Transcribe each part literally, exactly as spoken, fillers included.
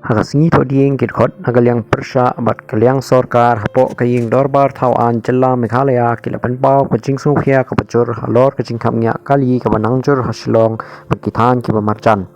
Ha ka sngi Thohdieng, ki dkhot na ka liang pyrshah bad ka liang sorkar hapoh ka ïing dorbar thaw aiñ jylla Meghalaya ki la pynpaw ka jingsngewkhia kaba jur halor ka jingkhapngiah kali kaba nang jur ha Shillong bad ki thaiñ kiba marjan.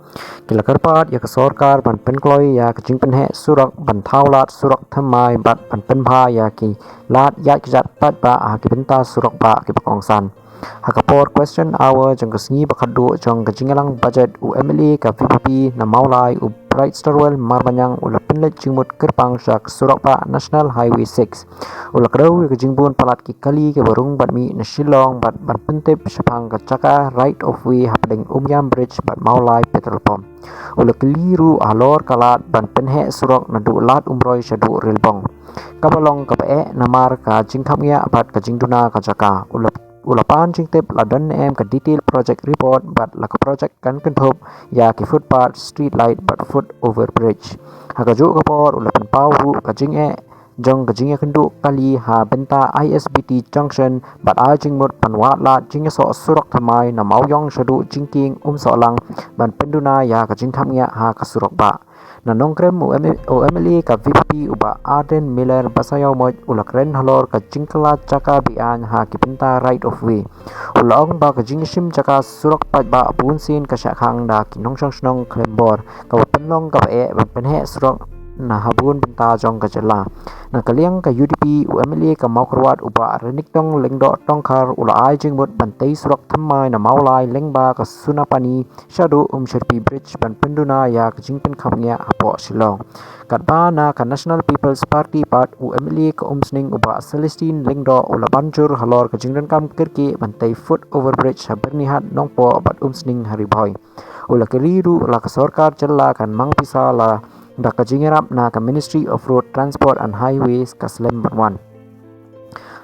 Ki la kyrpad ïa ka sorkar ban pynkloi ïa ka jingpynheh surok, ban thaw lad surok thymmai bad ban pynbha ïa ki lad ïaid kjat paidbah ha ki bynta surok bah kiba kongsan. Ha ka por question hour jong ka sngi ba khatduh jong ka jingïalang budget, u M L A ka V P P na Mawlai, u Bright Starwell Marbaniang, u la pynleit jingmut kyrpang sha ka surok bah National Highway six. U la kdew ïa ka jingbun palat ki kali kiba rung bad mih na Shillong bad ban pyntip shaphang ka jaka right of way hapdeng Umiam Bridge bad Mawlai Petrol Pump. U la kylli ruh halor ka lad ban pynheh surok naduh Lad Umroi shaduh Rilbong, kaba long kaba eh namar ka jingkhapngiah bad ka jingduna ka jaka. U la, u la pan jingtip la don ne em ka detail project report bad la ka project kan kynthup ïa ki footpath, street light bad foot over bridge. Ha kajuh ka por u la pynpaw ruh ka jingeh jong ka jingïakynduh kali ha bynta I S B T junction bad ai jingmut ban wad lad jingïasoh surok thymmai na Mawïong shaduh Jingkieng Umsohlang ban pynduna ïa ka jingkhapngiah ha ka surok bah. Na Nongkrem, u M-, u M L A ka V P P u Bah Ardent Miller Basaiawmoit u la kren halor ka jingkylla jaka be-aiñ ha ki bynta right of way. U la ong ba ka jingshim jaka surok paidbah bunsien ka shah khang da ki nongshong shnong khlem bor, kaba pynlong kaba eh ban pynheh surok na ha bun bynta jong ka jylla. Na ka liang ka U D P, u M L A ka Mawkyrwat u Bah Renikdong Lyngdoh Tongkhar u la ai jingmut ban tei surok thymmai na Mawlai lyngba ka Sunapani shaduh Umshyrpi Bridge ban pynduna ïa ka jingpynkhapngiah hapoh Shillong. Katba na ka National People's Party pat, u M L A ka Umsning u Bah Celestine Lyngdoh u la ban jur halor ka jingdonkam kyrkieh ban tei foot over bridge ha Byrnihat Nongpoh bad Umsning ha Ri Bhoi. U la kylli ruh la ka sorkar jylla kan mang pisa lada ka jingïarap na ka Ministry of Road Transport and Highways ka slem ban wan.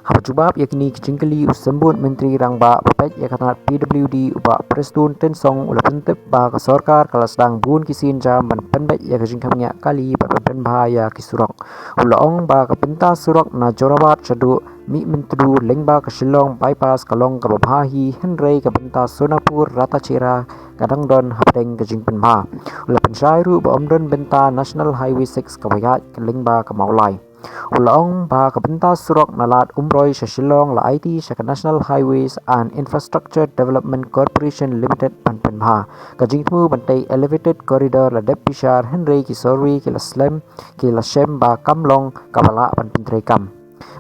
Haba jubab ïa kine ki jingkylli, u Symbud Myntri Rangbah ba peit ïa ka tnat P W D u Bah Prestone Tynsong u la pyntip ba ka sorkar ka la sdang bun ki sienjam ban pynbeit ïa ka jingkhapngiah kali bad ban pynbha ïa ki surok. U la ong ba ka bynta surok na Jorabat shaduh Mihmyntdu lyngba ka Shillong bypass ka long kaba bha hi, hynrei ka bynta Sonapur Ratacherra ka dang don hapdeng ka jingpynbha. U la pynshai ruh ba ym don bynta National Highway six kaba ïaid ka lyngba ka Mawlai. U la ong ba ka bynta surok na Lad Umroi sha Shillong la aiti sha ka National Highways and Infrastructure Development Corporation Limited ban pynbha. Ka jingthmu ban tei elevated corridor la dep bishar, hynrei ki survey ki la slem, ki la shem ba kam long kaba lah ban pyntreikam.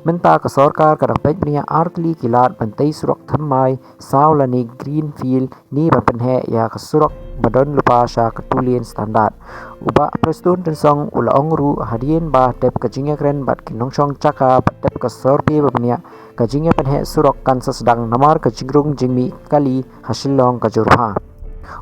Mynta ka sorkar ka dang peit bniah ar tylli ki lad ban tei surok thymmai, saw lane greenfield, ne ban pynheh ïa ka surok ba don lypa sha ka two lane standard. U Bah Prestone Tynsong u la ong ruh hadien ba tep ka jingïakren bad ki nongshong jaka bad tep ka survey ba bniah, ka jingïapynheh surok kan sa sdang namar ka jingrung jingmih kali ha Shillong ka jur bha.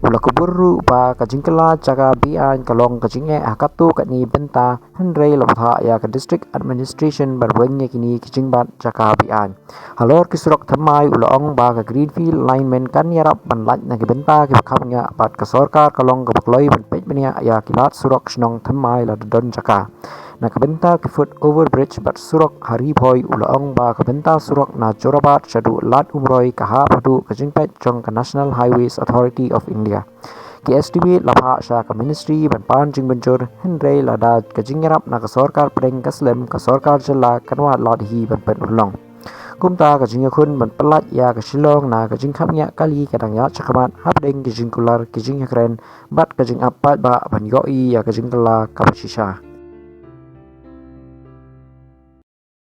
U la kubur ruh ba ka jingkylla jaka be-aiñ ka long ka jingeh ha katto katne bynta, hynrei la bthah ïa ka District Administration ban weng ïa kine ki jingbat jaka be-aiñ. Halor ki surok thymmai u la ong ba ka Greenfield Alignment kan ïarap ban lait na ki bynta kiba khapngiah bad ka sorkar ka long kaba kloi ban peit bniah ïa ki lad surok shnong thymmai lada don jaka. Na ka bynta ki foot over bridge bad surok ha Ri Bhoi u la ong ba ka bynta surok na Jorabat shaduh Lad Umroi ka hap haduh ka jingpeit jong ka National Highways Authority of India. Ki estimate la phah sha ka ministry ban pan jingmynjur, hynrei lada ka jingïarap na ka sorkar pdeng ka slem, ka sorkar jylla kan wad lad hi ban pynurlong. Kumta ka jingïakhun ban pyllait ïa ka Shillong na ka jingkhapngiah kali ka dang ïaid shakhmat hapdeng ki jingkular, ki jingïakren bad ka jingap paidbah ban ïohi ïa ka jingkylla kaba shisha.